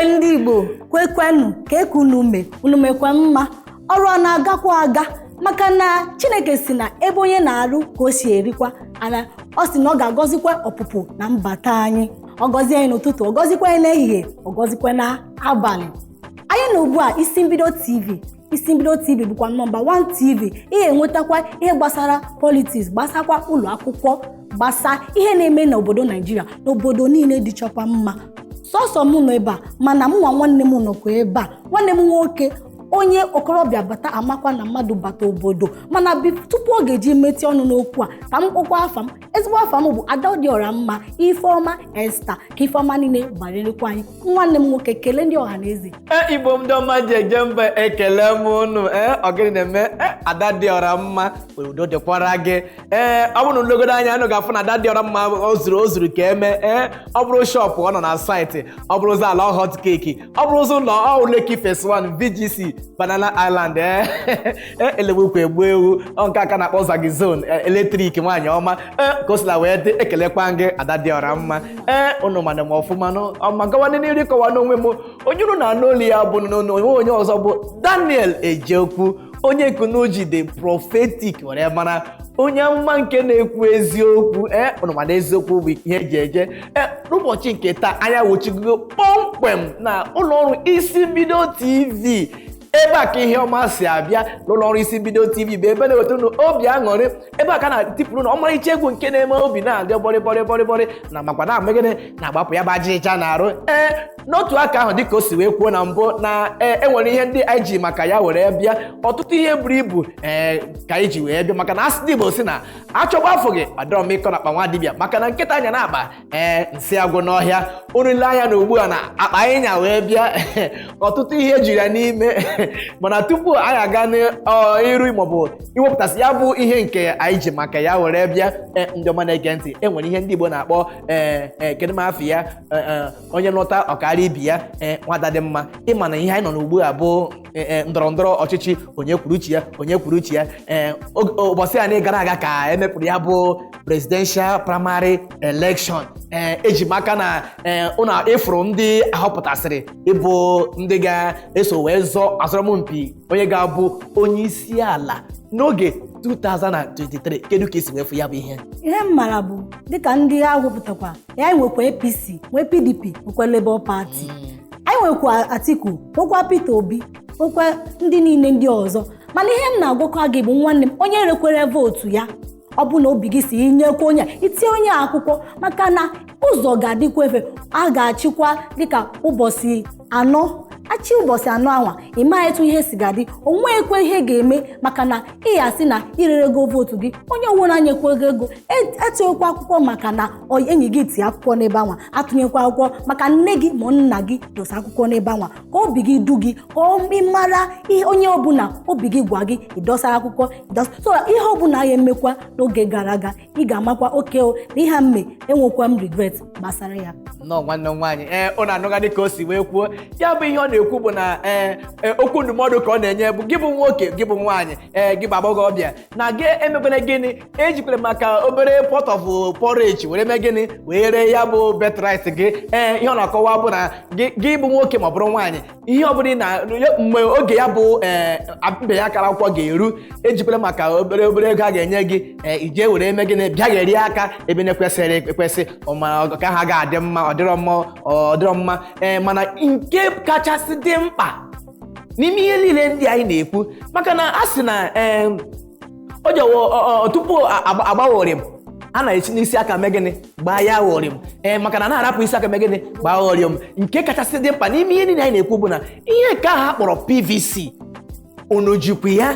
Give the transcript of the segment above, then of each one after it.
Eze ndị Igbo, kwekwenụ ka eku unu mee, unu mekwa mma. Ọrụ ọ na-agakwa aga, maka na Chineke si na ebe onye na-arụ ka o si erikwa ana. Ọ sị na ọ ga-agọzikwa ọpụpụ na mbata anyị. Ọ gọzie anyị n'ụtụtụ, ọ gọzikwa anyị n'ehihie, ọ gọzikwa n'abalị. Anyị na ugbu a Isi Mbido TV. Isi Mbido TV bụkwa nọmba 1 TV. Ị ga-enwetakwa ihe gbasara politics, gbasakwa ụlọ akwụkwọ, gbasa ihe na-eme n'obodo Naijiria, n'obodo niile dịchakwa mma. Sọsọ m nọ ebe a, mana mụ nwa nwanne m nọkwa ebe a, nwanne m nwoke, onye okorobịa bata amakwa na mmadụ bata obodo. Mana tupu ọ ga-eji metị ọnụ n'okwu a, ka m kpọkwa afa m. Ezigbo afa m bụ Adaọdịọra Mma Ifeọma Esther, ka ifeọma niile banyekwa anyị. Nwanne m nwoke, kelee ndị ọha na eze. Ee, Igbo ndị ọma ji eje mba, ekele m unu. Ee, ọgịnị na-eme? Ee, Ada dị ọra mma, udo dịkwara gị. Ee, ọ bụrụ na nlegodo anya, unu ga-afụ na Ada dị ọra mma o zuru ka eme. Ee, ọ bụrụ shop, ọ nọ na site. Ọ bụrụ ụzọ ala hot cake, ọ bụrụ ụzọ ụlọ ọ Lekki Phase 1, VGC, Banana Island. Ee, elegbukwa egbu ewu ọ nke aka na-akpọ Zagi Zone electric. Nwaanyị ọma, ee, ka o sila wee dị, ekelekwa gị, Ada dị ọra mma. Ee, unu mana m ọfụma nụ ọma. Gawa n'iru ịkọwa n'onwe m. Onye unu na-anụ olu ya bụ n'onwe onye ọzọ bụ Daniel Ejekwu, onye kunuji the prophetic were mara, onye amụma nke na-ekwu eziokwu. Ee, unu mana eziokwu bụ ihe eji eje. Ee, n'ụbọchị nke taa, anya wochigogo kpọmkwem na ụlọọrụ Isi Mbido TV. Ebe a ka ihe ọma si abịa. N'ụlọ ọrụ Isi Mbido TV bụ ebe na-eweta unu obi aṅụrị, ebe a ka na-etipụrụ na ọmarịcha egwu nke na-eme obi na-adị bọrị bọrị bọrị bọrị, na makwa na amegịnị na-agbapụ ya bụ ajịcha na-arụ. Ee, n'otu aka ahụ, dịka o si wee kwuo na mbụ na ee, enwere ihe ndị anyị ji maka ya were bịa, ọtụtụ ihe buru ibu, ee, ka anyị ji wee bịa, maka na asị ndị Igbo si na achọgba afọ gị adọrọ m ịkọ na akpa nwa dibịa, maka na nkịta anya na-akpa ee nsị agwụ n'ọhịa. Unu ile anya na ugbu a na akpa anyị nya wee bịa, ọtụtụ ihe juru ya n'ime. Mana tupu anyị aga n'iru maọbụ iwepụtasị ya bụ ihe nke anyị ji maka ya were bịa, ndị ọma na-ege ntị, e nwere ihe ndị Igbo na-akpọ ee, kedu m afọ ya, onye lọta ọkara ibi ya. Ee, nwada dị mma, ịma na ihe anyị nọ n'ugbu a bụ ndọrọ ndọrọ ọchịchị, onye kwuru uche ya, onye kwuru uche ya. Ee, ụbọchị anyị gara aga ka emepụrụ ya bụ presidential primary election. Ee, eji m aka na ee ụnụ ịfụrụ ndị ahọpụtasịrị ịbụ ndị ga-eso wee zọọ asọmpi onye ga-abụ onye isi ala n'oge 2023. Kedu ka esi wee fụ ya bụ ihe? Ihe m mara bụ dịka ndị ahụ pụtakwa ya, anyị nwekwa APC, nwee PDP, nwekwa Labour Party, anyị nwekwa Atiku, nwekwa Peter Obi, nwekwa ndị niile ndị ọzọ. Mana ihe m na-agwakwa gị bụ, nwanne m, onye rekwere vootu ya, ọ bụ na obi gị si inyekwa onye a, itinye onye a akwụkwọ, maka na ụzọ ga-adịkwa efe. A ga-achịkwa dịka ụbọchị 4, achị ụbọchị 4 anwa, ịma etu ihe si ga-adị. Onwekwe ihe ga-eme, maka na ị ya asị na irerego vootu gị, onye ọwụna nyekwego ego etinyekwa akwụkwọ, maka na enyi gị tie akwụkwọ n'ebe anwa, atụnyekwa akwụkwọ maka nne gị ma nna gị dosa akwụkwọ n'ebe anwa. Ka obi gị du gị, ka ị mara ihe onye ọbụla obi gị gwa gị ịdọsa akwụkwọ ịdọsa. So ihe ọbụla ya emekwa n'oge gara aga, ị ga-amakwa oke o na ihe mme enwekwa m regret gbasara ya. Nnọọ, nwanne m nwaanyị. Ee, ụnụ anụga dị ka o si wee kwuo ya bụ ihe ọ na-ekwu bụ na ee, okwu ndụmọdụ ka ọ na-enye bụ gị bụ nwoke, gị bụ nwaanyị, ee, gị bụ agbọghọbịa, na gị emekwere gịnị, ejikwere maka obere pot of porridge were mee gịnị, wee ree ya bụ birthright gị. Ee, ihe ọ na-akọwa bụ na gị bụ nwoke ma ọ bụrụ nwaanyị, ihe ọ bụla ị na mgbe oge ya bụ ee mbịanye akara akwụkwọ ga-eru, ejikwere maka obere obere ego a ga-enye gị, ee, ije were eme gịnị, bịa ga-eri aka ebe na-ekwesịrị ekwesị ma ka ha ga-adị mma, ọ dịrọ mma, ọ dịrọ mma. Ee, mana nke kachasị dị mkpa n'ime ihe niile ndị anyị na-ekwu, maka na a sị na ee o jewo tupu agbaghọrị m, a na-esi n'isi aka mee gịnị, gbaa ya ghọrịm. Ee, maka na na-arapụ isi aka mee gịnị, gbaa ghọrịm. Nke kachasị dị mkpa n'ime ihe niile anyị na-ekwu bụ na ihe nke ahụ a kpọrọ PVC, unu jikwa ya,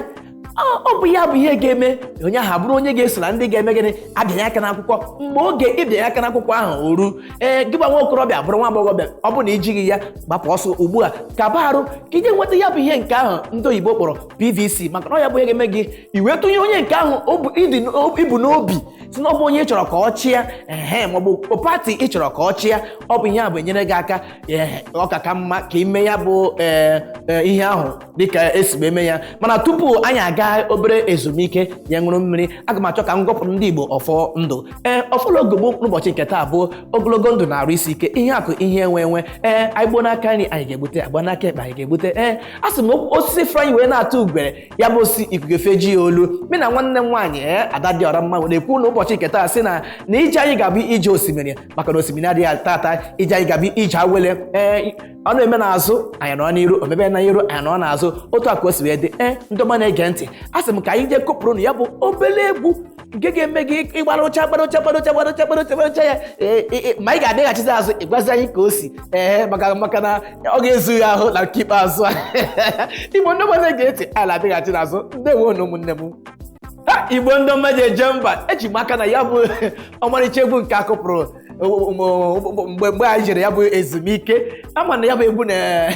ọ bụ ya bụ ihe ga-eme onye ahụ abụrụ onye ga-eso na ndị ga-eme gịnị, abịanye aka n'akwụkwọ mgbe oge ịbịanye aka n'akwụkwọ ahụ o ru. Ee, gị gba nwa okorobịa, bụrụ nwa agbọghọbịa, ọ bụ na ijighị ya, gbapụ ọsọ ugbu a, kaba arụ ka ije nweta ya bụ ihe nke ahụ ndị oyibo kpọrọ PVC, maka na ọ ya bụ ihe ga-eme gị iwee tụnye onye nke ahụ ibu n'obi. Si na ọ bụ onye ị chọrọ ka ọ chịa, ehe, maọbụ pati ị chọrọ ka ọ chịa, ọ bụ ihe a bụ enyere gị aka. Ee, ọ ka ka mma ka ime ya bụ ee ee, ihe ahụ dịka esi eme ya. Mana tupu anyị aga obere ezumike ya ṅụrụ mmiri, aga m achọ ka m gọpụrụ ndị Igbo ọfọ ndụ. Ee, ọfọlọgogbo n'ụbọchị nke taa bụ ogologo ndụ na-arụ isi ike, ihe akụ, ihe enwe enwe. Ee, anyị gbuo n'aka nri, anyị ga-egbute; agba n'aka ekpe, anyị ga-egbute. Ee, a sị m osisi franyị wee na-atụ ugwere ya bụ osi ikuku feji ya olu. Mị na nwanne m nwaanyị, ee, Ada dị ọra mma, na-ekwu n'ụbọchị nke taa sị na ije anyị ga-abụ ije osimiri, maka na osimiri adịghị ata ata. Ije anyị ga-abụ ije awele. Ee, ọ na-eme n'azụ, anyị nọ n'iru; omebe na iru, anyị nọ n'azụ. Otu a ka o si wee dị. Ee, ndị ọma na-ege ntị, a sị m ka anyị jee kụpụrụ na ya bụ obele egwu nke ga-eme gị ịgbarụcha, gbarụcha, gbarụcha, gbarụcha, gbarụcha, gbarụcha ya. Ee, ma ị ga-adịghachizi azụ ịgwazi anyị ka o si. Ee, maka na ọ ga-ezu ya ahụ na nke ikpeazụ a. Igbo ndị ọma na-ege ntị, anyị na-adịghachi n'azụ. Ndewo na ụmụnne m. Ha, Igbo ndị ọma ji eje mba, eji m aka na ya bụ ọmarịcha egwu nke a kụpụrụ mgbe anyị jere ya bụ ezumike, ama na ya bụ egwu na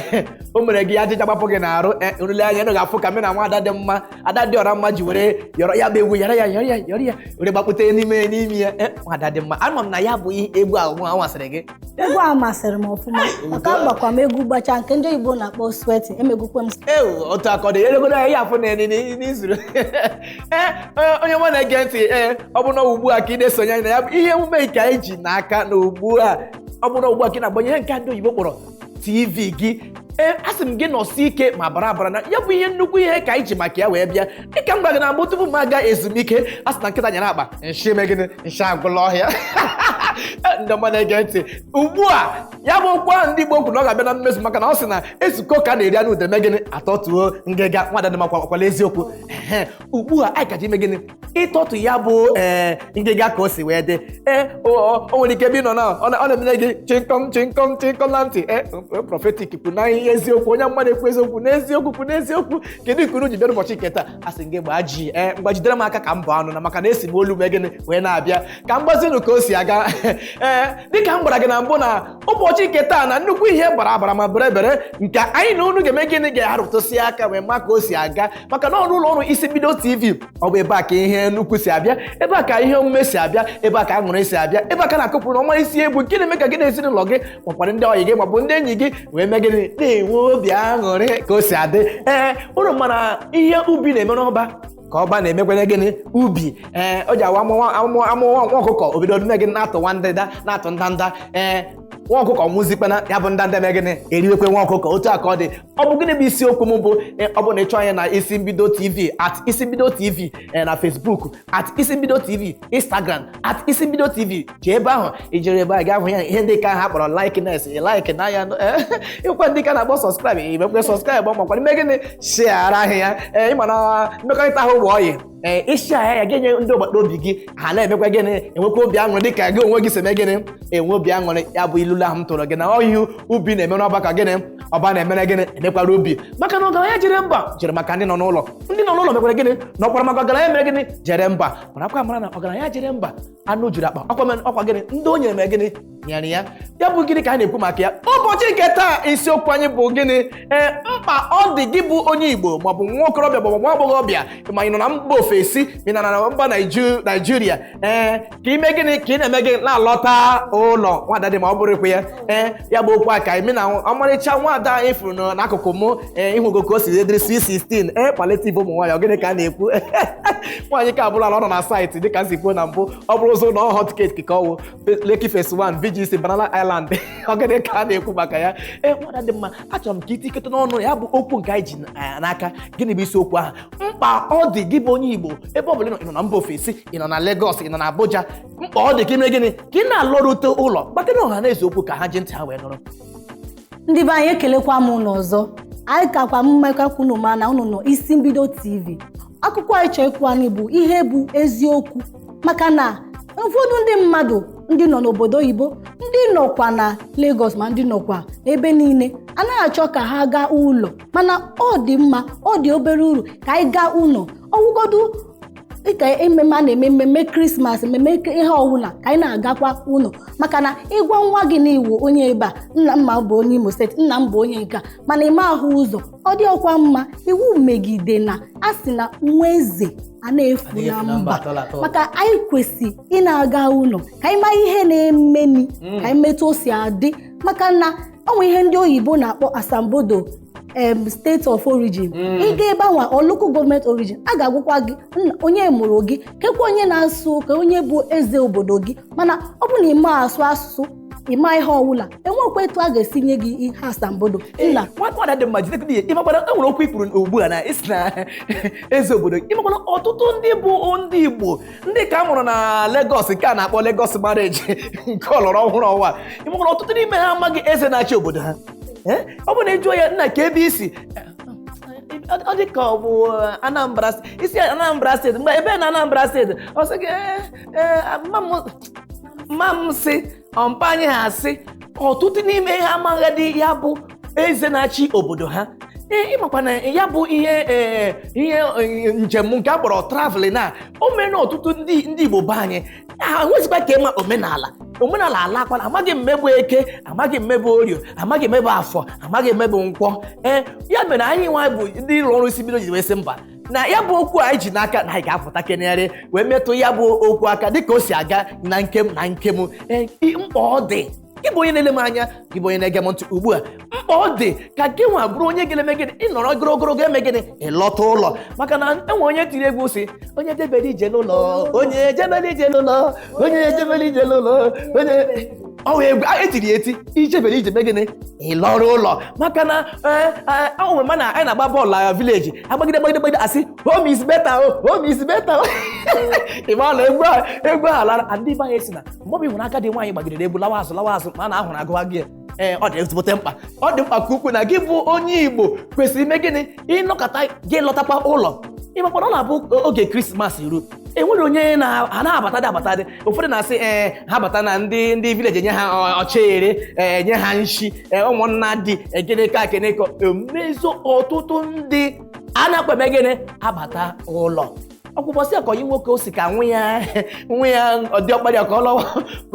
o mere gị ajịja gbapụ gị n'arụ. Nrule anya ị ga-afụ ka mụ na nwa ada dị mma, Ada dị ọra mma, ji were yọrọ ya bụ egwu, yara ya, yọrọ ya, yọrọ ya, were gbapụte n'ime ya. Nwa ada dị mma, ama m na ya bụ egwu ahụ nwa masịrị gị. Egwu a masịrị m ọfụma, maka agbakwa m egwu gbacha nke ndị oyibo na-akpọ sweating, emegokwe m. Ewu, otu aka ọ dị elegodo ya afụ na n'izuru. Ee, onye nwa na-ege ntị, ee, ọ bụ na ugbu a ka ị na-esonye anyị na ya bụ ihe emume nke anyị ji n'aka na ugbu a, ọ bụ na ugbu a ka ị na-agbanye ihe nke ndị oyibo kpọrọ TV gị, ee, asị m gị nọsi ike ma bara abara na ya bụ ihe nnukwu ihe ka anyị ji maka ya wee bịa. Dịka m gwara gị na mbụ tupu m aga ezumike, a sị na nkịta nyere akpa nshi eme gịnị? Nshi agwụla ọhịa. Ndị ọma na-ege ntị, ugbu a ya bụ okwu ahụ ndị Igbo kwuru na ọ ga-abịa na mmezu, maka na ọ sị na ezukọ ka a na-eri anụ udere gịnị atọtuo ngịga. Nwada dị makwa akwala eziokwu. Ehe, ugbu a anyị kaji ime gịnị? Ịtọtụ ya bụ ee ngịga ka o si wee dị. Ee, o nwere ike ebe ị nọ na ọ na-emere gị chinkọm chinkọm chinkọm na ntị. Ee, prophetic kwu na ihe eziokwu, onye mmadụ ekwu eziokwu n'eziokwu, kwu n'eziokwu. Kedu ikuru ji bịa n'ụbọchị nke taa? A sị gị gbaa ji. Ee, mgbajidere m aka ka m bụ anụ na maka na esi m olu mee gịnị wee na-abịa ka m gbazinụ ka o si aga. Ee, dịka m gwara gị na mbụ na ụbọchị nke taa na nnukwu ihe bara abara ma bere bere nke anyị na unu ga-eme gịnị? Ga-arụtụsị aka wee ma ka o si aga, maka na ọrụ ụlọ ọrụ Isi Mbido TV, ọ bụ ebe a ka ihe nnukwu si abịa, ebe a ka ihe omume si abịa, ebe a ka aṅụrị si abịa, ebe a ka na-akụpụrụ ọnwa isi egwu nke na-eme ka gị na ezinụlọ gị makwara ndị ọyị gị maọbụ ndị enyi gị wee mee gịnị? Na-enwe obi aṅụrị ka o si adị. Ee, unu mara ihe ubi na-eme n'ọba ka ọba na-emekwanye gịnị? Ubi. Ee, o ji awa amụọ amụọ nwa ọkụkọ, obido mme gịnị? Na-atụ ndịda, na-atụ ndanda. Ee, nwa ọkụkọ nwụzikwana, ya bụ ndanda eme gịnị? Eriwekwe nwa ọkụkọ. Otu a ka ọ dị. Ọ bụ gịnị bụ isiokwu m bụ? Ọ bụ na ịchọ anyị na Isi Mbido TV, @IsiMbidoTV na Facebook, @IsiMbidoTV Instagram, @IsiMbidoTV. Jee ebe ahụ, ijere ebe a ga-ahụ ya ihe ndị ka ha kpọrọ likeness, like na ya, ịkwa ndị ka na-akpọ subscribe, imekwe subscribe, makwa ime gịnị? Share ahụ ya. Ee, ịma na mmekọrịta ahụ bụ ọyị. Ee, isi ahịa ya ga-enye ndị agbata obi gị, ha na-emekwa gịnị? Enwekwa obi aṅụrị dịka gị onwe gị si eme gịnị? Enwe obi aṅụrị. Ya bụ ilulu ahụ m tụrụ gị na ọhịa ubi na-eme n'ọba ka gịnị? Ọba na-emere gịnị? Emekwara ubi, maka na ọgaranya jere mba jere maka ndị nọ n'ụlọ. Ndị nọ n'ụlọ mekwara gịnị? Na ọkwara maka ọgaranya mere gịnị? Jere mba. Mana akwa mara na ọgaranya jere mba anụ juru akpa ọkwa gịnị? Ndị o nyere mere gịnị? Nyere ya. Ya bụ gịnị ka a na-ekwu maka ya ụbọchị nke taa? Isiokwu anyị bụ gịnị? Ee, mkpa ọ dị gị bụ onye Igbo maọbụ nwa okorobịa maọbụ nwa agbọghọbịa, ma ị nọ na mba ofesi, ma ị nọ na mba Naijiria, ee, ka ime gịnị? Ka ị na-eme gị na-alọta ụlọ. Nwada dị ma ọ bụrụ ikwu ya. Ee, ya bụ okwu a ka ime na ọmarịcha nwada anyị fụrụ n'akụkụ mụ. Ee, ịhụgo ka o si ediri C16. Ee, palliative ụmụ nwaanyị, ọ gịnị ka a na-ekwu? Nwaanyị ka abụla ọ nọ na site dịka m si kwuo na mbụ, ọ bụrụ ụzọ na hot cake ka ọ wụ Lekki Phase 1, VGC, Banana Island, ọ gịnị ka a na-ekwu maka ya? Ee, nwada dị mma, achọrọ m ka itikọta n'ọnụ ya bụ okwu nke anyị ji n'aka. Gịnị bụ isiokwu ahụ? Mkpa ọ dị gị bụ onye Igbo, ebe ọ bụla ị nọ na mba ofesi, ị nọ na Lagos, ị nọ na Abuja, mkpa ọ dị ka ime gịnị? Ka ị na-alọrute ụlọ. Gbakere ọha na eze okwu ka ha ji ntị ha wee nụrụ. Ndị be anyị, ekelekwa m unu ọzọ. Anyị kakwa mmekọ unu ma na unu nọ Isi Mbido TV. Akụkọ anyị chọrọ ikwu anyị bụ ihe bụ eziokwu, maka na ụfọdụ ndị mmadụ, ndị nọ n'obodo oyibo, ndị nọkwa na Lagos, ma ndị nọkwa n'ebe niile, anaghị achọ ka ha gaa ụlọ. Mana ọ dị mma, ọ dị obere uru ka anyị gaa ụlọ ọgwụgodu. Dịka ememe a na-eme, mmemme Krismas, mmemme ihe ọbụla, ka anyị na-agakwa ụlọ, maka na ịgwa nwa gị na iwu onye ebe a, nna m ma bụ onye Imo Steeti, nna m bụ onye nke a, mana ime ahụ ụzọ ọ dị ọkwa mma. Iwu megide na a sị na nwa eze a na-efu A na-efu na na mba mba. atọla atọ. Maka anyị kwesị ị na-aga ụlọ ka anyị maa ihe na-emeni, ka anyị metụ o si adị, maka na ọ nwe ihe ndị oyibo na-akpọ asambodo, state of origin. Ịga ebe anwa, ọ local government origin, a ga-agwakwa gị onye mụrụ gị, kekwa onye na-asụ, ka onye bụ eze obodo gị. Mana ọ bụ na ị ma asụ asụsụ, ịma ihe ọbụla, enwekwa etu a ga-esi nye gị ihe asambodo nna. Nwada dị mma, jidekwa ihe. Ịmakwara e nwere okwu i kwuru ugbu a na isi na eze obodo. Ịmakwara ọtụtụ ndị bụ ndị Igbo, ndị ka a mụrụ na Lagos, nke a na-akpọ Lagos marriage nke ọlọrọ ọhụrụ ọwa, ịmakwara ọtụtụ n'ime ha amaghị eze na-achị obodo ha. Ọ bụ na ị jụọ ya, nna, ka ebe isi, ọ dị ka ọ bụ Anambra, isi Anambra Steeti, mgbe ebe na Anambra Steeti, ọ sị gị, "Ee, mma m sị ọmpa anyị ha asị." Ọtụtụ n'ime ha amaghị ya bụ eze na-achị obodo ha. Ee, ịmakwa na ya bụ ihe, ee, ihe njem nke a kpọrọ traveling na o mere na ọtụtụ ndị Igbo be anyị ha nwezikwa ka ịma omenala. Omenala alakwala. Amaghị mmebụ Eke, amaghị mmebụ Orio, amaghị mmebụ Afọ, amaghị mmebụ Nkwọ. Ee, ya mere anyị nwa bụ ndị ụlọ ọrụ isi bido ji wee sị mba, na ya bụ okwu anyị ji n'aka na anyị ga-apụta kenegharị wee metụ ya bụ okwu aka dịka o si aga na nkem na nkem. Ee, mkpa ọ dị, gị bụ onye na-ele m anya, gị bụ onye na-ege m ntị ugbu a, mkpa ọ dị ka gị nwa bụrụ onye ga-eme gịnị? Ịnọrọ ogologo eme gịnị? Ịlọta ụlọ. Maka na enwe onye tiri egwu si, onye jebere ije n'ụlọ, onye jebere ije n'ụlọ, onye jebere ije n'ụlọ, onye ọ wee egwu a etiri ya eti, ijebere ije mee gịnị? Ịlọrọ ụlọ. Maka na ee, ọ nwere mana anyị na-agba bọọlụ na village, agbagide gbagide gbagide, asị, "Home is better o, home is better o." Ị ma na egwu a, egwu a lara. Ndị be anyị si na mgbe ọ bụ ịhụrụ agadi nwaanyị gbagidere egwu lawa azụ, lawa azụ, ma a na-ahụrụ agụwa gị. Ee, ọ dị ezigbote mkpa, ọ dị mkpa ka ukwuu na gị bụ onye Igbo kwesịrị ime gịnị? Ịnọkọta gị lọtakwa ụlọ. Ịmakwana ọ na-abụ oge Krismas ruo, enwere onye na-abata dị abata dị. Ụfọdụ na-asị, ee, ha bata na ndị village nye ha ọchịrị, ee, nye ha nshi, ee, ụmụnna dị gịnị ka kenekọ emezo. Ọtụtụ ndị a na-akpa gịnị abata ụlọ ọkwụbọsị akọnye nwoke o si ka nwa ya ọdịọkpara ya ka ọlọ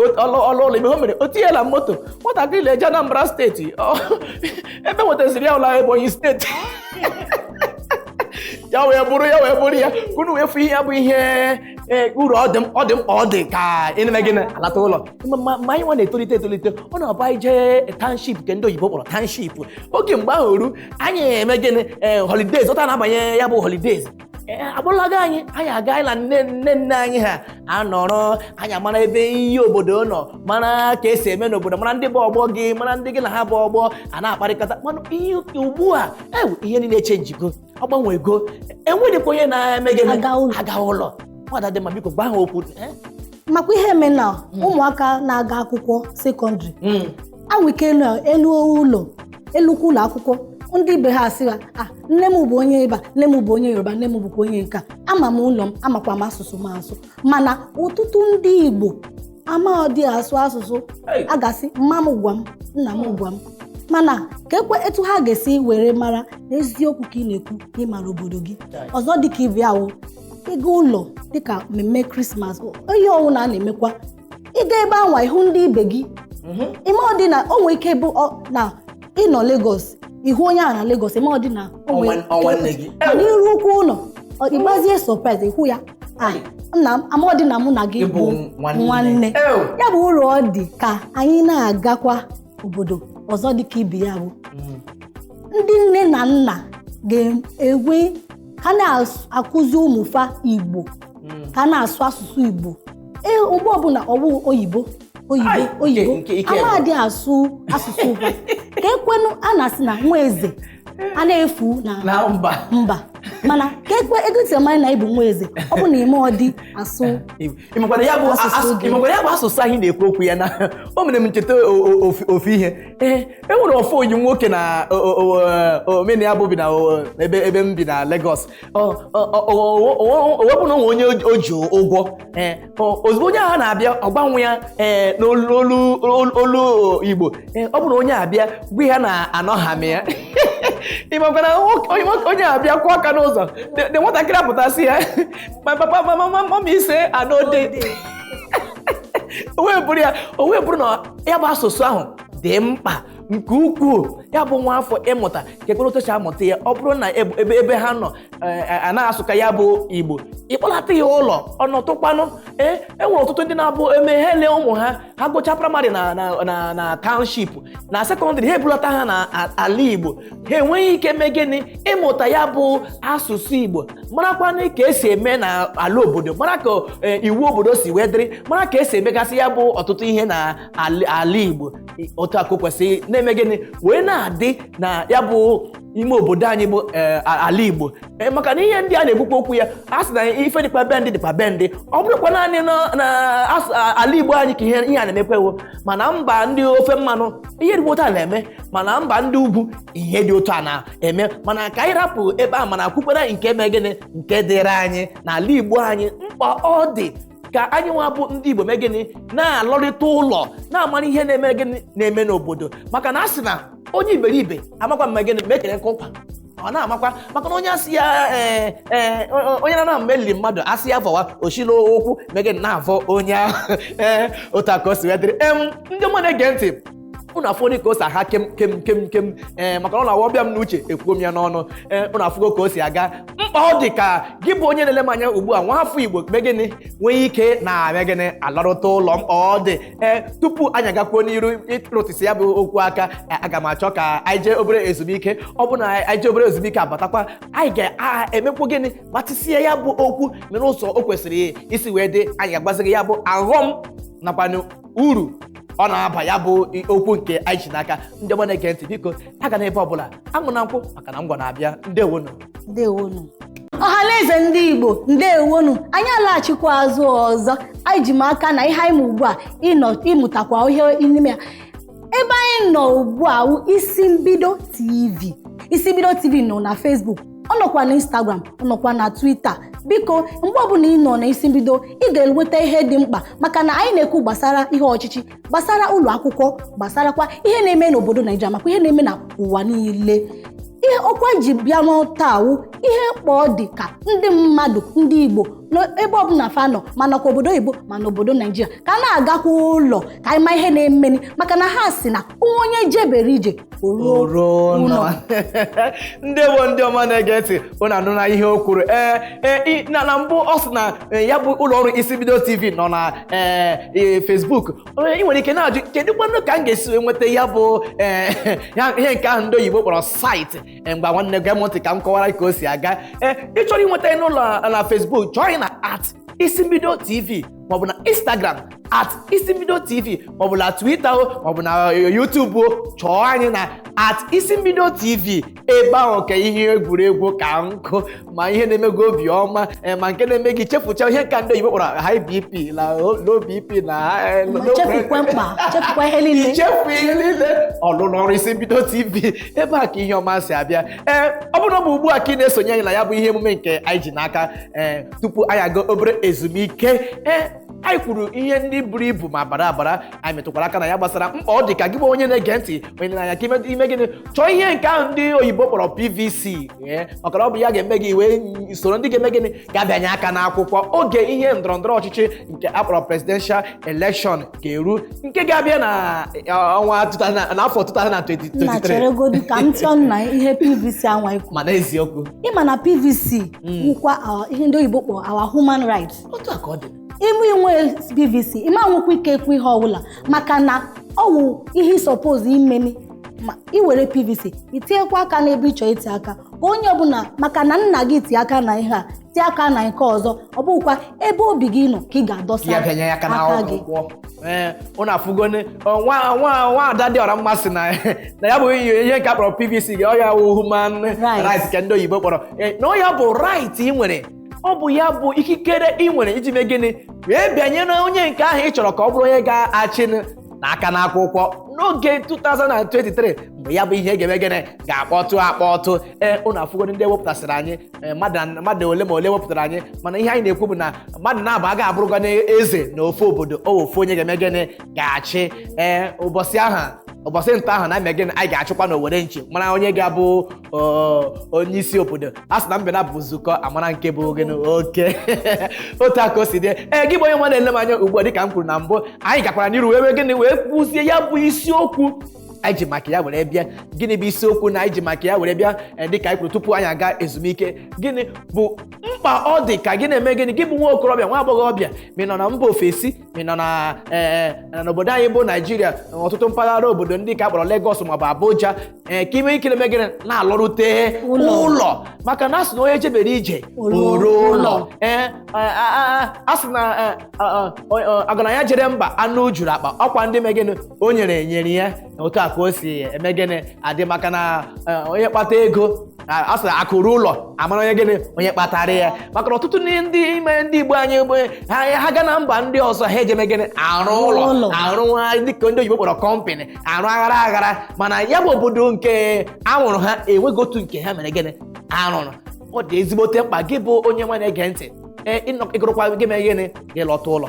ụlọ. Ime o mere o tinyela moto nwatakịrị na-eje Anambra Steeti, ebe nwetaziri ya ụlọ Ebonyi Steeti, ya wee bụrụ ya, wee bụrụ ya ka unu wee fụ ihe ya bụ ihe. Ee, uru ọ dị, ọ dị mkpa, ọ dị ka ịna gịnị alata ụlọ. Ma anyị nwa na-etolite etolite, ọ na-abụ anyị jee township, nke ndị oyibo kpọrọ township, oge mgbe ahụ ru, anyị eme gịnị? Ee, holidays, ọta na-abanye ya bụ holidays. Ee, agbụrụlaga anyị, anyị aga na nne nne nne anyị ha anọrọ, anyị amara ebe ihe obodo nọ, mara ka esi eme n'obodo, mara ndị bụ ọgbọ gị, mara ndị gị na ha bụ ọgbọ, a na-akparịkọta. Mana ihe ugbu a, ewu, ihe niile echenjigo, ọ gbanwego. Enweghịkwa onye na-eme gịnị? Aga ụlọ. Aga ụlọ. Nwada dị mma, biko gwa ha okwu, eh? Makwa ihe eme na ụmụaka na-aga akwụkwọ secondary anwụ ike elu ụlọ, elukwa ụlọ akwụkwọ, ndị ibe ha asị ha, "Ah, nne m bụ onye ebe a, nne m bụ onye Yoruba, nne m bụkwa onye nke a, ama m ụlọ m, amakwa m asụsụ m asụ." Mana ọtụtụ ndị Igbo amaghị asụ asụsụ. Hey. A ga-asị, "Mma m gwa m, nna m gwa m." Mana ka ekwe etu ha ga-esi were mara n'eziokwu ka ị na-ekwu na ịmara obodo gị? Ọzọ dịka ibe ahụ, ịga ụlọ dịka mmemme Krismas, ihe ọwụna a na-emekwa, ịga ebe anwa ịhụ ndị ibe gị. Ime ọ dị na o nwee ike bụ na ịnọ Lagos, ịhụ onye ahụ na Lagos, ime ọ dị na o nwee Ọ nwanne gị. Mana iru ukwu ụlọ, ịgbazie surprise ịhụ ya, "Ah, nna m, ama ọ dị na mụ na gị Ịbụ bụ nwanne." nwanne. Ew. Ya bụ uru ọ dị ka anyị na-agakwa obodo. Ọzọ dịka ibe ya bụ, ndị nne na nna ga-enwe ha na-akụzi ụmụfa Igbo, ka na-asụ asụsụ Igbo. Ee, ugbo ọbụla ọwụ oyibo, oyibo, Ai, oyibo, nke ike amadị asụ asụsụ ha. Ka ekwenu a na-asị na nwa eze a na-efu na na mba. Mba, mana ka ekwe ego ntị amanya na ịbụ nwa eze, ọ bụ na ime ọ dị asụ Ị makwara ya bụ asụsụ gị. Ị makwara ya bụ asụsụ anyị na-ekwu okwu ya na o mere m ncheta ofu ihe. Ee, e nwere ofu oyi nwoke na omena ya bụ bi na ebe m bi na Lagos. O wepụ na onwe onye o ji ụgwọ. Ee, ozugbo onye ahụ na-abịa, ọgbanwe ya, ee, n'olu olu olu Igbo. Ee, ọ bụrụ na onye abịa gwa ya na anọgham ya. Ị makwa na onye abịa kwụọ aka n'ụzọ, the nwatakịrị apụtasị ya, "My papa, my mama, mommy say I no dey." O wee bụrụ ya, o wee bụrụ na ya bụ asụsụ ahụ dị mkpa nke ukwuu. Ya bụ nwa afọ ịmụta ka ekwere otu si amụta ya. Ọ bụrụ na ebe ha nọ a na-asụka ya bụ Igbo, ịkpọlata ya ụlọ, ọnọtụkwanụ. Ee, e nwere ọtụtụ ndị na-abụ eme ha ele ụmụ ha, ha gụchaa primary na township, na secondary, ha ebulata ha na ala Igbo, ha enweghị ike mee gịnị? Ịmụta ya bụ asụsụ Igbo, marakwanụ ka esi eme na ala obodo, mara ka iwu obodo si wee dịrị, mara ka esi emegasị ya bụ ọtụtụ ihe na ala Igbo. Otu akụ kwesịrị na-eme gịnị wee na-adị na ya bụ ime obodo anyị bụ ala Igbo. Maka na ihe ndị a na-ekwukwa okwu ya, a sị na ife dịkwa be ndị dịkwa be ndị. Ọ bụrụkwa naanị na ala Igbo anyị ka ihe a na-emekwewo, mana mba ndị ofe mmanụ ihe dị otu a na-eme, mana mba ndị ugwu ihe dị otu a na-eme. Mana ka anyị rapụ ebe a, mana kwukwara nke mee gịnị, nke dịrị anyị n'ala Igbo anyị, mkpa ọ dị ka anyị nwa bụ ndị Igbo mee gịnị? Na-alọrịta ụlọ, na-amara ihe na-eme gịnị, na-eme n'obodo. Maka na a sị na onye iberibe amakwa mma gịnị ma ekere nke ụkwa, ọ na-amakwa. Maka na onye asị ya ee ee, onye na-ana mgbe eliri mmadụ, asị ya vọwa ochila okwu mee gịnị, na-avọ onye ahụ. Ee, otu a ka o si wee dịrị. Ndị ọma na-ege ntị, unu afụ ka o si aha kem kem kem kem. Ee, maka na ọ na-awọ bịa m n'uche, ekwuo m ya n'ọnụ. Ee, unu afụgo ka o si aga. Mkpa ọ dị ka gị bụ onye na-ele m anya ugbu a, nwa afọ Igbo, mee gịnị, nwee ike na-abịa gịnị, alọrụta ụlọ. Mkpa ọ dị. Ee, tupu anyị agakwuo n'iru ịrụtịsị ya bụ okwu aka, aga m achọ ka anyị jee obere ezumike. Ọ bụ na anyị jee obere ezumike, abatakwa, anyị ga-emekwu gịnị? Gbatịsie ya bụ okwu mere ụzọ o kwesịrị isi wee dị. Anyị ga-agbazi gị ya bụ aghọm nakwanụ uru ọ na-aba ya bụ okwu nke anyị ji n'aka. Ndị ọma na-ege ntị, biko, aga n'ebe ọbụla, aṅụ na nkwụ, maka na ngwa na-abịa. Ndewonu. Ndewonu, ọhaneze ndị Igbo, ndewonu. Anyị alaghachikwa azụ ọzọ. Anyị ji m aka na ihe anyị ma ugbu a, ịnọ ịmụtakwa ihe n'ime ya. Ebe anyị nọ ugbu a wụ Isi Mbido TV. Isi Mbido TV nọ na Facebook, ọ nọkwa na Instagram, ọ nọkwa na Twitter. Biko, mgbe ọbụla ị nọ na Isi Mbido, ị ga-enweta ihe dị mkpa, maka na anyị na-ekwu gbasara ihe ọchịchị, gbasara ụlọ akwụkwọ, gbasarakwa ihe na-eme n'obodo Naijiria, makwa ihe na-eme na ụwa niile. Ihe ọkwa ji bịa n'taa wụ ihe mkpa ọ dị ka ndị mmadụ, ndị Igbo, n'ebe ọbụla fa nọ, ma nakwa obodo oyibo, ma n'obodo Naijiria, ka a na-agakwa ụlọ ka anyị ma ihe na-emeni, maka na ha si na onye jebere ije o ruo ụlọ. Ndewo, ndị ọma na-ege ntị, unu anụla ihe o kwuru. Ee, na mbụ ọ sị na ya bụ ụlọ ọrụ Isi Mbido TV nọ na ee Facebook. Ị nwere ike na-ajụ, kedu kwanụ ka m ga-esi wee nweta ya bụ ihe nke ahụ ndị oyibo kpọrọ site? Mgba nwanne, gee m ntị ka m kọwara ka o si aga. Ee, ị chọrọ ịnweta ya n'ụlọ na Facebook, chọọ anyị na @IsimbidoTV, maọbụ na Instagram @IsimbidoTV, maọbụ na Twitter o, maọbụ na YouTube o, chọọ anyị na @IsimbidoTV. Ebe ahụ ka ihe egwuregwu ka nkụ, ma ihe na-eme gị obi ọma, ma nke na-eme gị chefucha ihe nka ndị oyibo kpọrọ high BP na low BP na Ma chefukwa mkpa, chefukwa ihe niile. Ichefu ihe niile. Ọlụlụ ọrụ Isi Mbido TV, ebe a ka ihe ọma si abịa. Ee, ọ bụrụ na ọ bụ ugbu a ka ị na-esonye anyị na ya bụ ihe emume nke anyị ji n'aka, ee, tupu anyị aga obere ezumike, ee, anyị kwuru ihe ndị buru ibu ma bara abara. Anyị metụkwara aka na ya gbasara mkpa ọ dị ka gị bụ onye na-ege ntị, onye na-anya, ka ime gịnị? Chọọ ihe nke ahụ ndị oyibo kpọrọ PVC. Ee, maka na ọ bụ ya ga-eme gị wee soro ndị ga-eme gịnị, ga-abịanye aka n'akwụkwọ oge ihe ndọrọ ndọrọ ọchịchị nke akpọrọ presidential election ga-eru, nke ga-abịa na ọnwa 2000 n'afọ 2023. Nna, cheregodu ka m tụọ nna ihe PVC anwa ikwu. Mana eziokwu. Ịma na PVC wụkwa ihe ndị oyibo kpọrọ our human rights. Otu a ka ọ dị. Ime inwe PVC, ịma nwekwa ike ekwu ihe ọbụla, maka na ọ wụ ihe ị suppose imeni. Ma ị were PVC, itinyekwa aka n'ebe ị chọrọ iti aka, ka onye ọbụla, maka na nna gị tie aka na ihe a, tie aka na nke ọzọ, ọ bụkwa ebe obi gị nọ ka ị ga-adọsa Ya bịanye aka aka gị. N'akwụkwọ. Ee, ụnụ afụgone nwa nwa nwa ada dị ọra mma sị na ya bụ ihe nke a kpọrọ PVC gị, ọ ya wụ human Right. right nke ndị oyibo kpọrọ. Ee, na ọ ya bụ right ị nwere, ọ bụ ya bụ ikikere ị nwere iji mee gịnị, wee bịanye na onye nke ahụ ị chọrọ ka ọ bụrụ onye ga-achị n'aka n'akwụkwọ n'oge 2023, mgbe ya bụ ihe ga-eme gịnị, ga-akpọtụ akpọtụ. Ee, ụnụ afụgoro ndị ewepụtasịrị anyị. Ee, mmadụ ole ma ole wepụtara anyị, mana ihe anyị na-ekwu bụ na mmadụ na-abụ aga abụrụga eze na ofe obodo o, ofu onye ga-eme gịnị, ga-achị. Ee, ụbọchị ahụ Ụbọchị nta ahụ na gịnị anyị ga-achụkwa n'Owere nchi mara onye ga-abụ onye isi obodo. A sị na mbe na bụ nzukọ amara nke bụ gịnị oke. Otu a ka o si dị. Ee, gị bụ onye nwa na-ele m anya ugbu a, dịka m kwuru na mbụ, anyị gakwara n'iru wee gịnị wee kwuzie ya bụ isiokwu anyị ji maka ya were bịa. Gịnị bụ isiokwu na anyị ji maka ya were bịa? Dịka anyị kwuru tupu anyị aga ezumike, gịnị bụ mkpa ọ dị ka gị na-eme gịnị, gị bụ nwa okorobịa, nwa agbọghọbịa, ma ị nọ na mba ofesi, ma ị nọ na n'obodo anyị bụ Naijiria, ọtụtụ mpaghara obodo ndị ka akpọrọ Lagos maọbụ Abuja, ee, ka ime ike na-eme gịnị na-alọrute ụlọ, maka na a sị na onye jebere ije oruo ụlọ. Ee, a sị na ọgaranya jere mba anụ juru akpa, ọkwa ndị mee gịnị o nyere nyere ya. Otu a ka o si eme gịnị adị, maka na onye kpata ego, a sị akụrụ ụlọ amara onye gịnị onye kpatara ya. Maka na ọtụtụ ndị ime ndị Igbo anyị bụ ha ga na mba ndị ọzọ, ha ejeme gịnị arụ ụlọ, arụ dịka ndị oyibo kpọrọ company, arụ aghara aghara, mana ya bụ obodo nke amụrụ ha enweghị otu nke ha mere gịnị arụrụ. Ọ dị ezigbote mkpa gị bụ onye nwa na-ege ntị, ịgụrụkwa gị mee gịnị gị lọta ụlọ.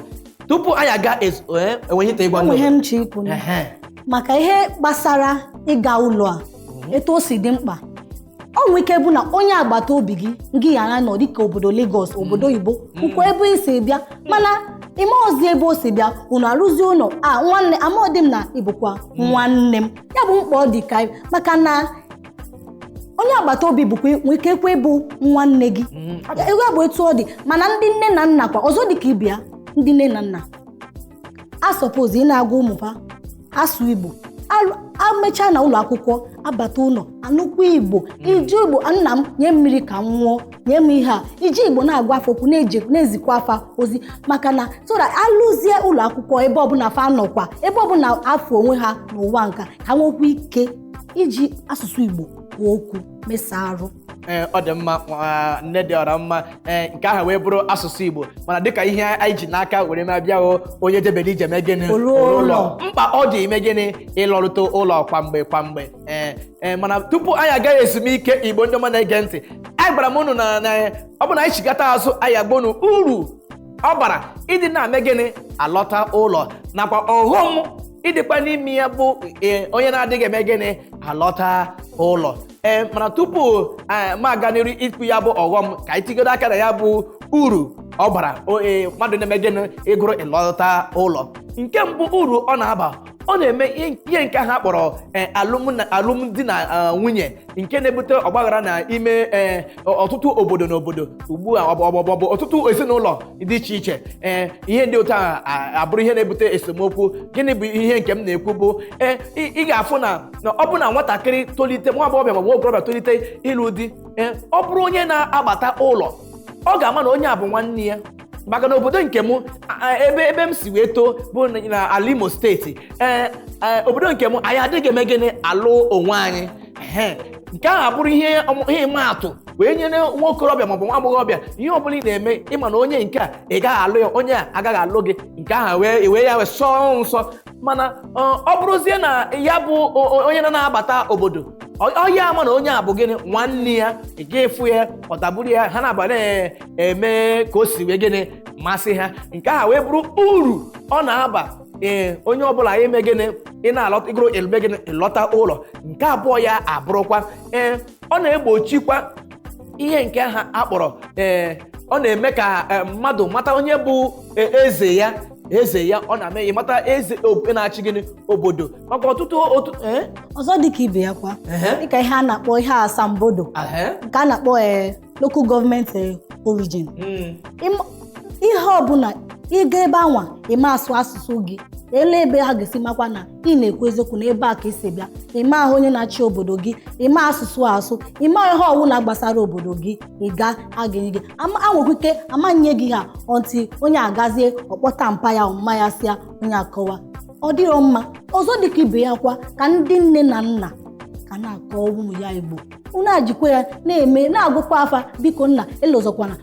Tupu anyị aga enweghị ite ịgwa ihe m chi ikwu maka ihe gbasara ịga ụlọ a, etu o si dị mkpa. Ọ nwere ike bụ na onye agbata obi gị gị ghara nọ dịka obodo Lagos, obodo oyibo, nkwa ebe i si bịa, mana ime ozi ebe o si bịa, unu arụzi ụlọ a nwanne amaọdị m na ịbụkwa nwanne m. Ya bụ mkpa ọ dị ka maka na onye agbata obi bụkwa nwere ike ekwe bụ nwanne gị. Ya bụ etu ọ dị. Mana ndị nne na nna kwa ọzọ dịka ịbịa, ndị nne na nna a sọpoz ị na-agwa ụmụ ha asụ Igbo, amechaa na ụlọ akwụkwọ abata ụlọ anụkwa Igbo, iji Igbo nna m nye mmiri ka m nwụọ, nye m ihe a, iji Igbo na-agwa afa okwu, na-ezikwa afa ozi, maka na so that alụzie ụlọ akwụkwọ ebe ọbụla fa nọkwa, ebe ọbụla afọ onwe ha n'ụwa nka, ka nwekwa ike iji asụsụ Igbo kwuo okwu, mesa arụ. Ee, ọ dị mma, nne dị ọra mma. Ee, nke ahụ wee bụrụ asụsụ Igbo, mana dịka ihe anyị ji n'aka were mabịa, onye jebere ije mee gịnị ụlọ, mkpa ọ dị ime gịnị ịlọrute ụlọ kwa mgbe kwa mgbe. Ee, mana tupu anyị agaghị ezumike, Igbo ndị ọma na-ege ntị, anyị gwara m unu na ọ bụ na anyị chigata azụ, anyị agba unu uru ọ bara ịdị na-eme gịnị alọta ụlọ, nakwa ọghọm ịdịkwa n'ime ya bụ onye na-adịghị eme gịnị alọta ụlọ. Ee, mana tupu m aga n'iru ikwu ya bụ ọghọm, ka anyị tigodo aka na ya bụ uru ọ bara mmadụ na-eme gịnị ịgụrụ ịlọta ụlọ. Nke mbụ, uru ọ na-aba, ọ na-eme ihe nke ha kpọrọ alụmdi na nwunye, nke na-ebute ọgbaghara na ime ọtụtụ obodo na obodo ugbu a, ọbọbọbọ ọtụtụ ezinụlọ dị iche iche. Ee, ihe ndị otu a abụrụ ihe na-ebute esemokwu. Gịnị bụ ihe nke m na-ekwu bụ, ị ga-afụ na ọ bụ na nwatakịrị tolite, nwa agbọghọbịa ma nwa okorobịa tolite ịlụ di, ọ bụrụ onye na-agbata ụlọ, ọ ga-ama na onye a bụ nwanne ya. Maka na obodo nke m, ebe m si wee too bụ na ala Imo steeti, ee, obodo nke m anyị adịghị eme gịnị alụ onwe anyị. Nke ahụ abụrụ ihe ịma atụ wee nyere nwa okorobịa maọbụ nwa agbọghọbịa, ihe ọbụla ị na-eme, ịma na onye nke a ị gaghị alụ ya, onye a agaghị alụ gị, nke ahụ wee ya wee sọọ nsọ. Mana ọ bụrụzie na ya bụ onye na-abata obodo, ọ ya ama na onye a bụ gịnị nwanne ya, ị ga-efu ya ọtaburu ya, ha na-aba na-eme ka o si wee gịnị masị ha. Nke ahụ wee bụrụ uru ọ na-aba. Ee, onye ọbụla ime gịnị ị na-alọta ịgụrụ eme gịnị ịlọta ụlọ. Nke abụọ ya abụrụkwa, ee, ọ na-egbochikwa ihe nke ha akpọrọ, ee, ọ na-eme ka mmadụ mata onye bụ eze ya, eze ya, ọ na-eme ya mata eze na-achị gịnị obodo, maka ọtụtụ otu. Ọzọ dịka ibe ya kwa, dịka ihe a na-akpọ ihe asambodo nke a na-akpọ local government origin, ihe ọbụla ịga ebe anwa ime asụ asụsụ gị, ele ebe ha ga-esi makwa na ị na-ekwu eziokwu na ebe a ka isi bịa, ime ahụ onye na-achị obodo gị, ime asụsụ asụ, ime ihe ọwụla gbasara obodo gị, ị ga a ga-enye gị anwekwa ike amanye gị ha ọntị onye agazie ọkpọta mpa ya ọmụma ya sịa onye akọwa, ọ dịrọ mma. Ọzọ dịka ibe ya kwa, ka ndị nne na nna ka na-akọ ụmụ ya Igbo, unu ajikwa ya na-eme na-agụkwa afa, biko nna elozọkwana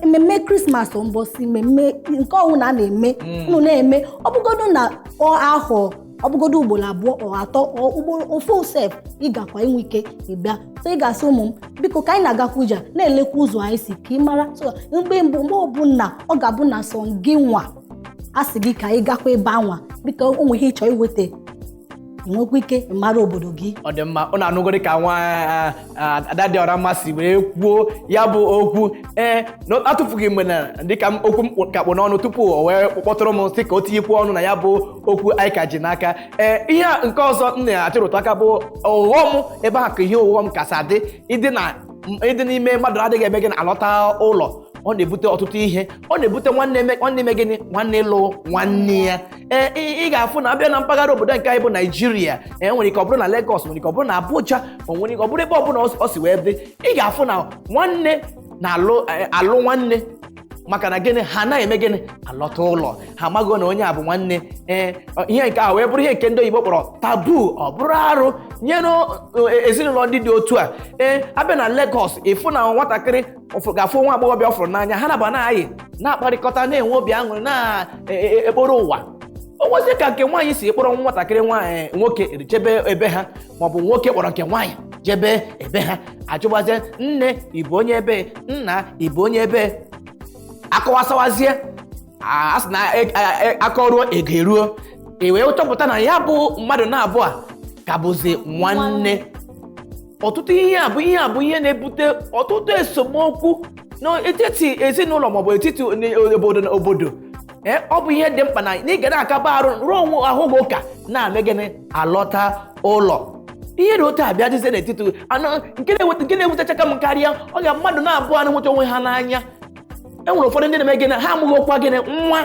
mmemme Krismas, mbọsị mmemme nke ọwụ na a na-eme unu na-eme, ọ bụgodu na ọ ahọ, ọ bụgodu ugboro abụọ ọ atọ ugboro ofu sef, ị gakwa inwe ike ịbịa. So ị ga-asị ụmụ m biko ka anyị na-agakwa ije na-elekwa ụzọ anyị si ka ị mara. So mgbe mbụ mgbe ọbụla ọ ga-abụ na sọ gị nwa a sị gị ka ị gakwa ebe anwa, biko ụmụ ihe ịchọ iweta Ị nwekwa ike mara obodo gị. Ọ dị mma. Ụnụ anụgo ka nwa ada dị ọra mma si wee kwuo ya bụ okwu. Ee, na atụfughị mgbe na dịka okwu m ka kpụ n'ọnụ tupu o wee kpọtụrụ m sị ka o tinyekwuo ọnụ na ya bụ okwu anyị ka ji n'aka. Ee, ihe a nke ọzọ m na-achịrụtụ aka bụ ọghọm ebe ahụ, ka ihe ọghọm kasị adị ịdị na ịdị n'ime mmadụ adịghị eme gị na alọta ụlọ. Ọ na-ebute ọtụtụ ihe. Ọ na-ebute nwanne nwanne ime gịnị, nwanne ịlụ nwanne ya. Ee, ị ga-afụ na abịa na mpaghara obodo nke anyị bụ Naijiria, ee, nwere ike ọ bụrụ na Lagos, nwere ike ọ bụrụ na Abuja, o nwere ike ọ bụrụ ebe ọbụla ọ si wee dị, ị ga-afụ na nwanne na-alụ alụ nwanne. Maka na gịnị? Ha anaghị eme gịnị, alọta ụlọ. Ha amaghị na onye a bụ nwanne. Ee, ihe nke a wee bụrụ ihe nke ndị oyibo kpọrọ taboo. Ọ bụrụ arụ nyere ezinụlọ ndị dị otu a. Ee, abịa na Lagos, ịfụ na nwatakịrị ga-afụ nwa agbọghọbịa ọ fụrụ n'anya, ha naba na-ayị, na-akparịkọta, na-enwe obi aṅụrị, na-ekporo ụwa. O nwezie ka nke nwaanyị si kpọrọ nwatakịrị nwaanyị nwoke jebe ebe ha, maọbụ nwoke kpọrọ nke nwaanyị jebe ebe ha, ajụbazie nne, ịbụ onye ebe? Nna, ịbụ onye ebe? Akọwasawazie, a sị na akọruo ego eruo, e wee chọpụta na ya bụ mmadụ na-abụọ a ka bụzi nwanne. Ọtụtụ ihe a bụ ihe a bụ ihe na-ebute ọtụtụ esemokwu n'etiti ezinụlọ maọbụ etiti obodo na obodo. Ee, ọ bụ ihe dị mkpa na ị ga na-akaba arụ ruo onwe ahụ gị ụka na-eme gịnị, alọta ụlọ. Ihe dị otu a bịa dịzie n'etiti anụ nke na-ewutechaka m karịa, ọ ga mmadụ na-abụọ na-enweta onwe ha n'anya. E nwere ụfọdụ ndị na-eme gịnị, ha amụghị okwa gịnị nwa,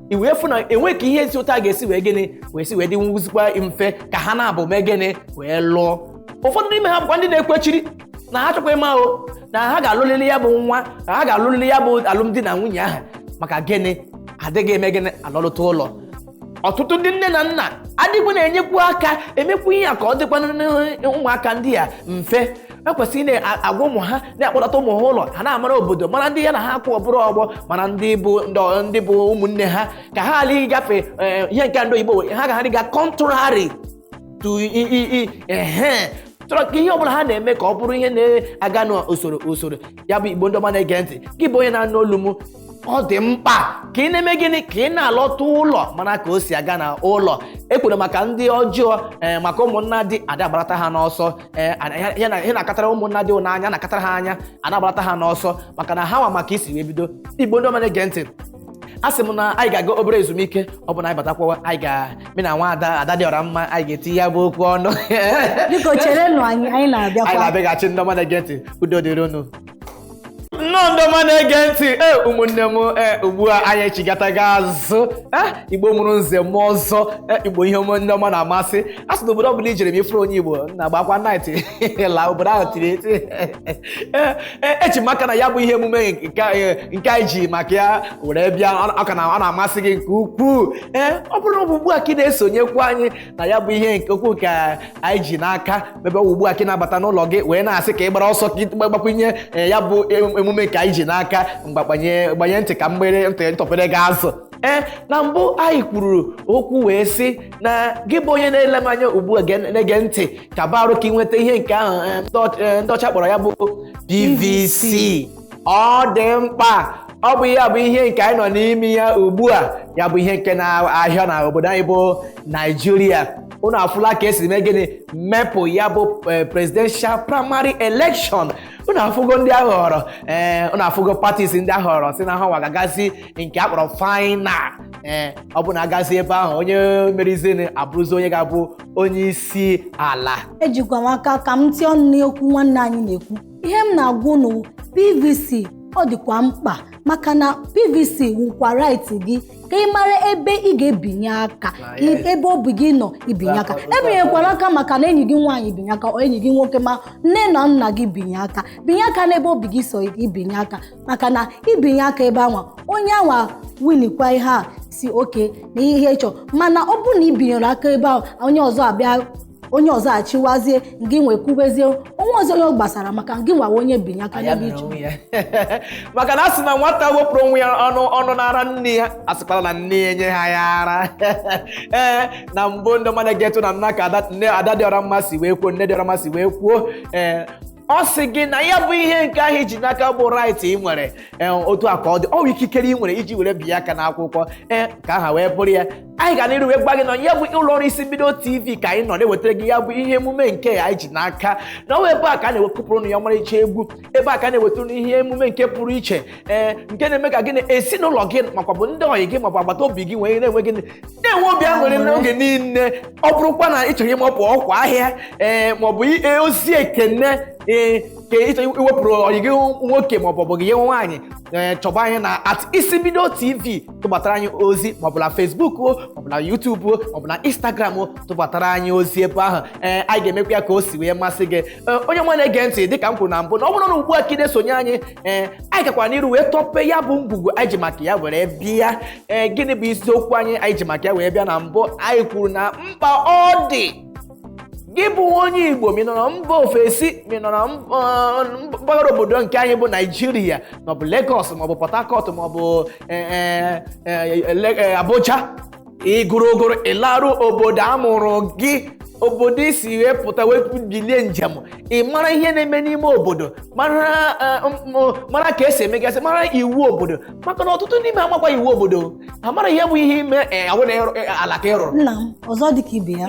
i wee fụ na enwe ka ihe si otu a ga-esi wee gịnị wee si wee dị nwuzikwa mfe ka ha na-abụ mee gịnị, wee lụọ. Ụfọdụ n'ime ha bụkwa ndị na-ekwechiri na ha chọkwa ịma o na ha ga-alụlili ya bụ nwa, na ha ga-alụlili ya bụ alụmdi na nwunye ahụ. Maka gịnị? Adịghị eme gịnị, alọlụta ụlọ. Ọtụtụ ndị nne na nna adịghị na-enyekwu aka emekwu ihe a ka ọ dịkwa ụmụaka ndị a mfe. Ekwesịrị na-agwa ụmụ ha, na-akpọlata ụmụ ha ụlọ, ha na-amara obodo, mara ndị ya na ha kwụ ọbụrụ ọgbọ, mara ndị bụ ndị bụ ụmụnne ha, ka ha ghara ịgafe ihe nke ndị oyibo ha ga ịga contrary to ehe chọrọ ka ihe ọbụla ha na-eme ka ọ bụrụ ihe na-aga n'usoro usoro. Ya bụ, Igbo ndị ọma na-ege ntị, gị bụ onye na-anụ olu m, ọ dị mkpa ka ị na-eme gịnị, ka ị na-alọta ụlọ, mara ka o si aga na ụlọ. Ekwere maka ndị ọjọọ, ee, maka ụmụnna dị ada agbarata ha n'ọsọ. Ee, ihe na-akatara ụmụnna dị n'anya, na-akatara ha anya, ana-agbarata ha n'ọsọ, maka na ha nwa maka isi wee bido. Igbo ndị ọma na-ege ntị, a sị m na anyị ga-aga obere ezumike. Ọ bụ na anyị batakwa, anyị ga mị na nwa ada ada dị ọra mma, anyị ga-eti ya bụ okwu ọnụ. Biko cherenụ anyị, anyị na-abịakwa. Anyị na-abịaghachi. Ndị ọma na-ege ntị, udo dịrị unu. Nnọọ, ndị ọma na-ege ntị. Ee, ụmụnne m, ee, ugbu a anyị echigatago azụ. Ee, Igbo mụrụ nze mụọ ọzọ. Ee, Igbo, ihe ọma ndị ọma na-amasị. A sị na obodo ọbụla ijere m ifuru onye Igbo na agbakwa night la obodo ahụ tiri eti. Ee, echi m aka na ya bụ ihe emume nke anyị ji maka ya were bịa, ọ ka na ọ na-amasị gị nke ukwuu. Ee, ọ bụrụ na ọ bụ ugbu a ka ị na-esonyekwu anyị na ya bụ ihe nke okwu nke anyị ji n'aka ebe ọ bụ ugbu a ka ị na-abata n'ụlọ gị wee na-asị ka ị gbara ọsọ ka ị gbakwunye ya bụ emume nke anyị ji n'aka mgbakpanye gbanye ntị ka mgbere ntị ntọpere gị azụ. Ee, na mbụ anyị kwuru okwu wee sị na gị bụ onye na-ele m anya ugbu a na-ege ntị, ka barụ ka ị nweta ihe nke ahụ ndị ọcha kpọrọ ya bụ PVC. Ọ dị mkpa. Ọ bụ ya bụ ihe nke anyị nọ n'ime ya ugbu a, ya bụ ihe nke na-ahịa na obodo anyị bụ Naijiria. Unu afụla ka esi mee gịnị, mepụ ya bụ presidential primary election. Unu afụgo ndị ahụ họrọ. Ee, unu afụgo parties ndị ahụ họrọ si na ha nwa ga-agazi nke a kpọrọ final. Ee, ọ bụ na agazi ebe ahụ, onye merizini abụrụzi onye ga-abụ onye isi ala. Ejikwa m aka ka m tie ọnụ n'okwu nwanne anyị na-ekwu. Ihe m na-agwa unu, PVC ọ dịkwa mkpa, maka na PVC wụkwa right gị ka ị mara ebe ị ga-ebinye aka, ebe obi gị nọ ibinye aka. Ebinyekwara aka maka na enyi gị nwaanyị binye aka, ọ enyi gị nwoke, ma nne na nna gị binye aka. Binye aka n'ebe obi gị so ibinye aka, maka na ibinye aka ebe anwa, onye anwa winikwa ihe a si oke na ihe ị chọrọ. Mana ọ bụrụ na ị binyere aka ebe ahụ, onye ọzọ abịa, onye ọzọ achịwazie gị, nwekwubezie onwe ọzọ onye ọ gbasara, maka gị nwawa onye binye aka Ya n'ebe mere ị chọrọ. Onwe ya, maka na a sị na nwata wepụrụ onwe ya ọnụ ọnụ n'ara nne ya, asịkwala na nne ya enye ha ya ara. Ee, na mbụ ndị mmadụ ga-eto na nna ka ada nne ada dị ọra mma si wee kwuo, nne dị ọra mma si wee kwuo. Ee. Ọ sị gị na ya bụ ihe nke ahụ iji n'aka bụ right ị nwere. Ee, otu a ka ọ dị, ọ bụ ikikere ị nwere iji were binye aka n'akwụkwọ. Ee, ka aha wee bụrụ ya, anyị ga n'iru wee gwa gị na ya bụ ụlọ ọrụ Isi Mbido TV ka anyị nọ na-ewetara gị ya bụ ihe emume nke anyị ji n'aka na ọ ebe a ka a na-ewekọpụrụ ụnụ ya ọmarịcha egwu, ebe a ka a na-ewetara ụnụ ihe emume nke pụrụ iche, ee, nke na-eme ka gị na ezinụlọ gị makwa bụ ndị ọyị gị maọbụ agbata obi gị nwee na-enwe gịnị, na-enwe obi aṅụrị n'oge niile. Ọ bụrụkwa na ị chọrọ ịmapụ ọkwa ahịa, ee, maọbụ ozi ekene, ee, ka ị chọrọ iwepụrụ ọyị gị nwoke maọbụ ọbụ gị nwaanyị, ee, chọba anyị na @IsimbidoTV, tụbatara anyị ozi maọbụ na Facebook o, maọbụ na YouTube o, maọbụ na Instagram o, tụbatara anyị ozi ebe ahụ. Ee, anyị ga-emekwa ya ka o si wee masị gị. Ee, onye nwa na-ege ntị, dịka m kwuru na mbụ na ọ bụrụ na ugbu a ka ị na-esonye anyị, ee, anyị gakwara n'iru wee tọpe ya bụ ngwugwu anyị ji maka ya were bịa. Ee, gịnị bụ isiokwu anyị anyị ji maka ya wee bịa? Na mbụ anyị kwuru na mkpa ọ dị gị bụ onye Igbo, ma ị nọ na mba ofesi, ma ị nọ na mpaghara obodo nke anyị bụ Naijiria, maọbụ Lagos, maọbụ Port Harcourt, maọbụ Abuja, ịgụrụ ogoro ịlarụ obodo a mụrụ gị, obodo isi wee pụta wee bilie njem, ị mara ihe na-eme n'ime obodo, mara mara ka esi emegasị, mara iwu obodo, maka na ọtụtụ n'ime ha amakwa iwu obodo, ha mara ihe bụ ihe ime awụ na ala ka ị rụrụ. Nna m, ọzọ dịka ibe ya,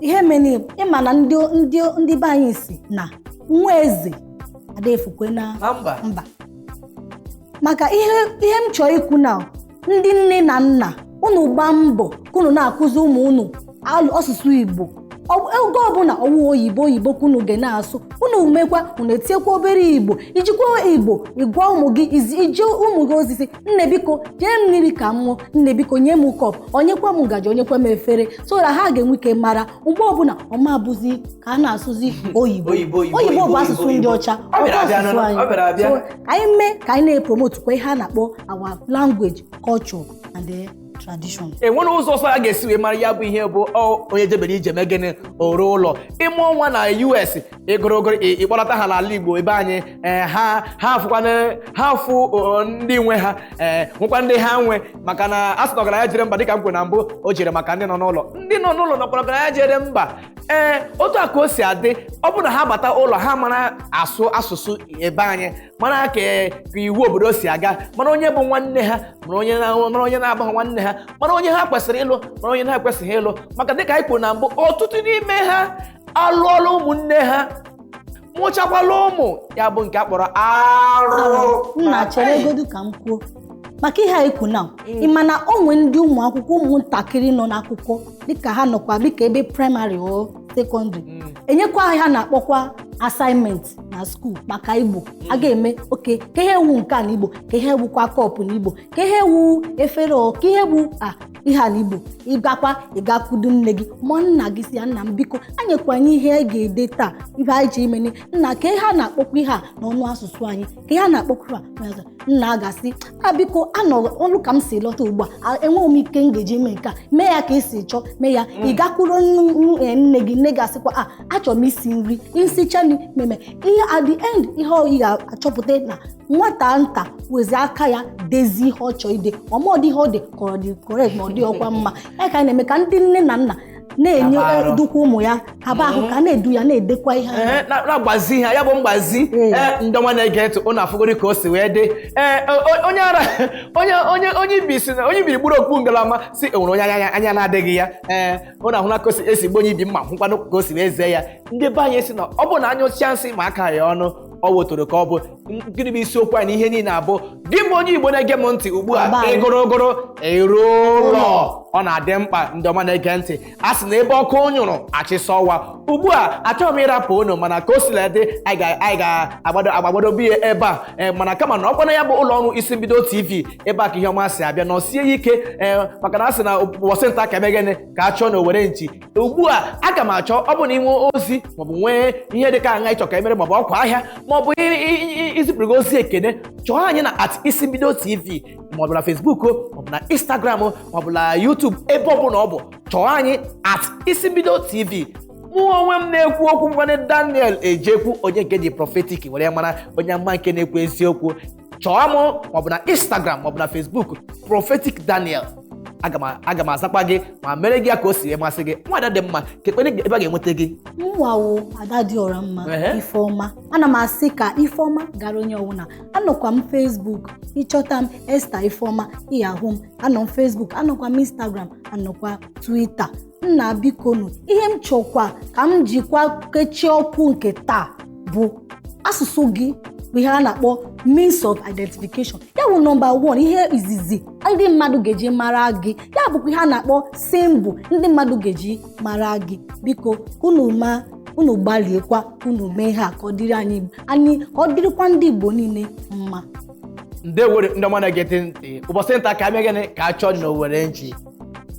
ihe mere ịma na ndị be anyị si na nwa eze ada efukwe na na mba. Mba, maka ihe m chọrọ ikwu na ndị nne na nna unu gbaa mbọ ka unu na-akụzi ụmụ unu asụsụ Igbo. Oge ọbụla ọwụ oyibo oyibo ka unu ga na-asụ, unu mekwa unu etinyekwa obere Igbo, ijikwa Igbo ịgwa ụmụ gị, iji ụmụ gị osisi: "Nne, biko jee mmiri ka m ṅụọ. Nne, biko nye m cup, onyekwa m ngaji, onyekwa m efere," so na ha ga-enwe ike mara mgbe ọbụla ọma abụzi ka a na-asụzi oyibo. Oyibo, oyibo, oyibo bụ oyibo, asụsụ oyibo. ndị ọcha. Ọ bịara ọ bụ abịa asụsụ nụ, anyị. ọ bịara abịa. So, ka anyị mee ka anyị na-epromotekwa ihe a na-akpọ our language, culture and tradition. Enwere ụzọ ọsọ a ga-esi wee mara ya bụ ihe bụ onye jebere ije mee gịnị, oruo ụlọ. Ịmụọ nwa na US, ịgụrụgụrụ ịkpọlata ha n'ala Igbo ebe anyị, ee, ha afụkwana ha afụ ndị nwe ha, ee, nwekwa ndị ha nwe, maka na a sị na ọgaranya jere mba, dịka m kwuru na mbụ, o jere maka ndị nọ n'ụlọ. Ndị nọ n'ụlọ nọkwara ọgaranya jere mba. Ee, otu a ka o si adị. Ọ bụrụ na ha bata ụlọ, ha mara asụ asụsụ ebe anyị, mara ka iwu obodo si aga, mara onye bụ nwanne ha, mara onye na-abụghị nwanne ha, mara onye ha kwesịrị ịlụ, mara onye na-ekwesịghị ịlụ, maka dịka anyị kwuru na mbụ, ọtụtụ n'ime ha alụọla ụmụnne ha, mụchakwala ụmụ ya, bụ nke a kpọrọ arụ. Nna, chere egodu ka m kwuo maka ihe a ikwu na ị ma na o nwee ndị ụmụ akwụkwọ, ụmụntakịrị nọ n'akwụkwọ, dịka ha nọkwa dịka ebe primary o secondary, enyekwa ha na-akpọkwa assignment na school maka Igbo. A ga-eme oke ka ihe ewu nke a n'Igbo, ka ihe ewukwa cup n'Igbo, ka ihe ewu efere, o ka ihe bụ a ihe a n'Igbo. Ịgakwa ịgakwudu nne gị ma nna gị, si ya: "Nna m, biko, anyekwanye ihe anyị ga-ede taa, ihe anyị ji imene nna, ka ihe a na-akpọkwa ihe a n'ọnụ asụsụ anyị, ka ihe a na-akpọkwa ihe a n'ọnụ asụsụ." Nna a ga-asị a: "Biko, anọ ọlụ ka m si lọta ugbu a, enweghị m ike m ga-eji mee nke a. Mee ya ka esi chọọ mee ya." Ị gakwuru nne gị, nne gị asịkwa a: "Achọrọ m isi nri, nsicha nri meme ihe." At the end, ihe ọ ị ga-achọpụta na nwata nta wezi aka ya dezie ihe ọ chọọ ide, ọmọdụ ihe ọ dị ka ọ dị correct ma ọ dị ọkwa mma. Ya ka anyị na-eme ka ndị nne na nna na-enye Kaba arụ. edukwa ụmụ ya kaba ahụ ka a na-edu ya na-edekwa ihe ahụ. Ee, na-agbazi ha, ya bụ mgbazi. Ee, ndị ọma na-ege ntị, ụnụ afụgori ka o si wee dị. Ee, onye ara, onye ibi si na onye ibiri gburu okpu ngalama si enwere onye anya na-adịghị ya. Ee, ụnụ ahụla ka o si esi gbu onye ibi mma, hụkwanụ ka o si wee zee ya. Ndị be anyị si na ọ bụ na anya ụchịa nsị ma aka ya ọnụ ọ wotoro ka ọ bụ. Gịnị bụ isiokwu anyị na ihe niile abụ? Gị bụ onye Igbo na-ege m ntị ugbu a, Aba anyị. ịgụrụgụrụ eruo ụlọ, ọ na-adị mkpa. Ndị ọma na-ege ntị, a sị na ebe ọkụ nyụrụ achịsa ọwa. Ugbu a achọghị m ịrapụ unu, mana ka o sila dị, anyị ga-agbado agbadobe ya ebe a. Ee, mana kama na ọkwana ya bụ ụlọ ọrụ Isi Mbido TV, ebe a ka ihe ọma si abịa, nọsie ya ike. Ee, maka na a sị na ụbọchị nta ka eme gịnị, ka a chọọ na owere nchi. Ugbu a aga m achọ, ọ bụ na inwe ozi maọbụ nwee ihe dị ka aṅa ịchọ ka emere, maọbụ ọkwa ahịa, maọbụ izipụrụ gị ozi ekene, chọọ anyị na @IsimbidoTV, maọbụ na Facebook o, maọbụ na Instagram o, maọbụ na YouTube, ebe ọbụla ọ bụ, chọọ anyị @IsimbidoTV. Mụ onwe m na-ekwu okwu ngwanị, Daniel Ejekwu, onye nke ji prophetic were mara, onye ama nke na-ekwu eziokwu. Chọọ m maọbụ na Instagram maọbụ na Facebook, Prophetic Daniel. Aga m azakwa gị ma mere gị ya ka o si masị gị. Nwada dị mma, kekpere ebe a ga-enweta gị? Mwawo ada dị ọra mma. Ifeọma, ana m asị ka ifeọma gara onye ọbụla. Anọkwa m Facebook, ịchọta m Esther Ifeọma, ịyahụ m. Anọ m Facebook, anọkwa m Instagram, anọkwa Twitter. Nna, bikonu, ihe m chọkwa ka m jikwa kechie okwu nke taa bụ asụsụ gị bụ ihe a na-akpọ means of identification. Ya bụ number 1, ihe izizi ndị mmadụ ga-eji mara gị. Ya bụkwa ihe a na-akpọ symbol ndị mmadụ ga-eji mara gị. Biko, unu ma unu gbalịekwa, unu mee ihe a ka ọ dịrị anyị, ka ọ dịrịkwa ndị Igbo niile mma. Ndewo, ndị ọma na-ege ntị. Ụbọchị nta ka a mee gịnị ka a chọọ n'Owere nchi.